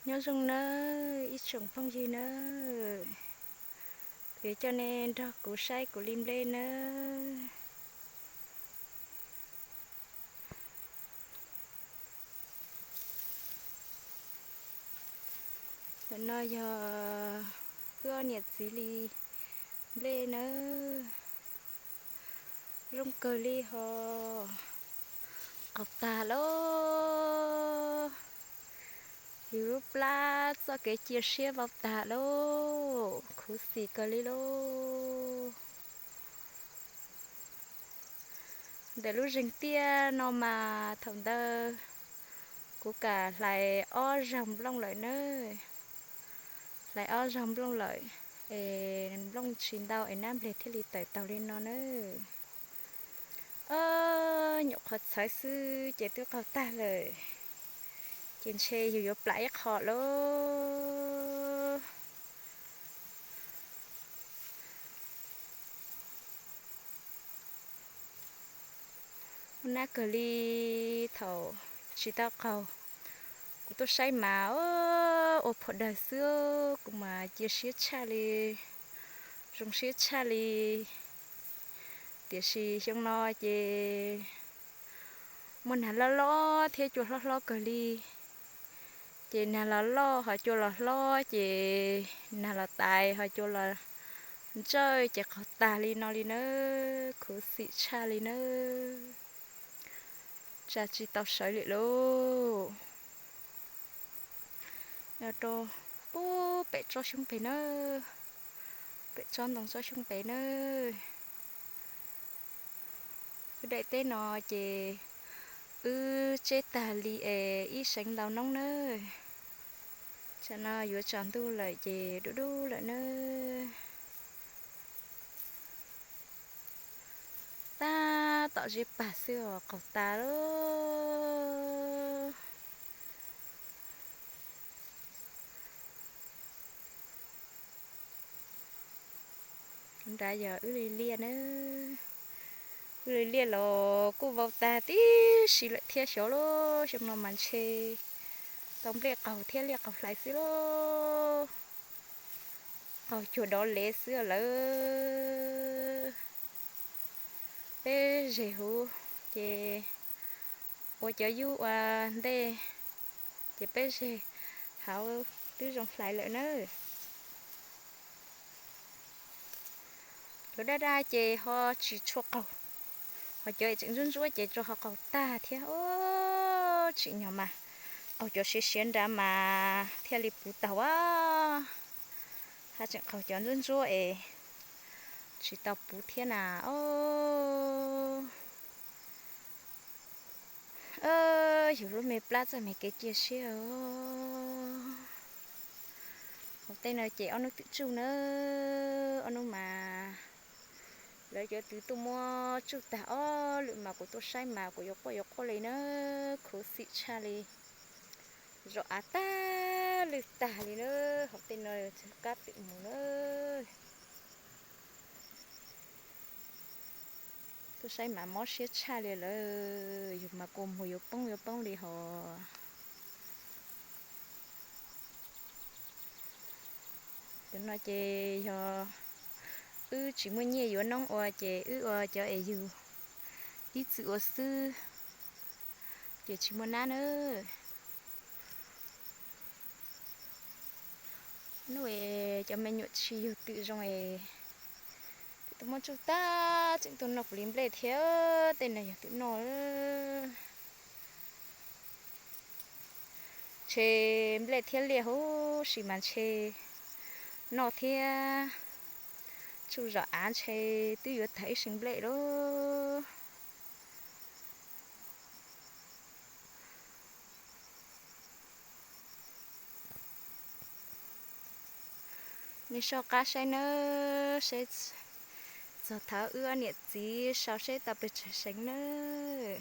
Nyob zoo nawb ib tsoom phooj ywg nawb, kuv yuav coj nej nrog kuv saib kuv li nplej nawb. Ntawm no yog wb ob niam txiv li nplej nawb. Zoo kawg li hos. Qaug tag lauj. Yus lub plab txoj kev cia siab vau tag lauj, khuv xim kawg li lauj. Ntawm lub zeeg tiaj no mas thaum ntawd kuv kam hlais ob zaug nplooj lawm nawb. Hlais ob zaug nplooj lawm, es nplooj tsis ntau es nab npleg thiaj li tawm taug li no nawb. Nyuam qhuav txhawv xwb ces twb qaug tag lawm, ces ntshe yus yuav plam ib qho lauj. Ua nab kawg li thaum tsis tau qaug. Kuv tuaj saib mas ua phom dawg xwb, kuv mas cia siab tshaj li, zoo siab tshaj li. Tiam sis xyoo no ces muaj nag loj loj thiab cua hlob hlob kawg li. Ces nag los loj ho cua los hlob, ces nag los tais ho cua los ntsawj, ces qaug tag li no li nawb, khuv xim tshaj li nawb. Tsa tsis tau sawv li lauj. Nyob rau pub pem tsob xyoob pem nawb, pem tsob ntoo tsob xyoob pem nawb. Wb daim teb no ces wb tseb tag li es ib seev ntau noob nawb. Tsam no yuav tsaus ntuj lawm ces dub dub lawm nawb. Tab tom ziab pag xwb os, qaug tas lauj. Nrad yog wb li liaj na, wb li liaj los kuj vau tag tib si lawm thiab xyov lauj. Xyoo no mas ntshe tau nplej qaug thiab liaj qaug hlais xwb lauj. Qaug cuag dov lev xwb lawm. Peb zeg huv ces ua cov yub ua ntej, ces peb zeg hauv twb zoo hlais lawm nawb. Cov daj daj ces ho tsis tshua qaug, ho cov tseem ntsuab ntsuab ces tsuas ho qaug tag thiab. Tsim nyog mas qaug cov siav siav nrad mas thiaj li puv taug a, hab tseem qaug cov ntsuab ntsuab es tsis tau puv thiab na os. Yus lub me plab txoj me kev cia siab os. Hauv tej no ces ob hnub twm tsuj na, ob hnub mas lawv cov twv tuaj muab tsuj tag ob lwm mas kuv tuaj saib mas kuv yuav quaj yuav quaj li na, khuv xim tshaj li. Zom av tag lwj tag li na, hauv tej no kab pem mus na. Tuaj saib mas mob siab tshaj li lawm, yus mas kua muag yuav poob yuav poob li hos. Cov no ces yog wb tsis muaj nyiaj yuav noob ua ces wb ua cov es yus ib txwm ua xwb, ces tsis muaj nab na. Hnub es cov me nyuam tsis yug twm zoo es twb tuaj muab tsuj tag tseem tuaj noj kuv li nplej thiab, tej no yog twm noj. Ntshe nplej thiab liaj huv si mas ntshe noj thiab tsuj zom av ntshe twb yuav tag ib seev nplej lauj. Nej soj qab saib nawb, saib txog thaum wb ob niam txiv sau seb tau pes tsawg seev nawb.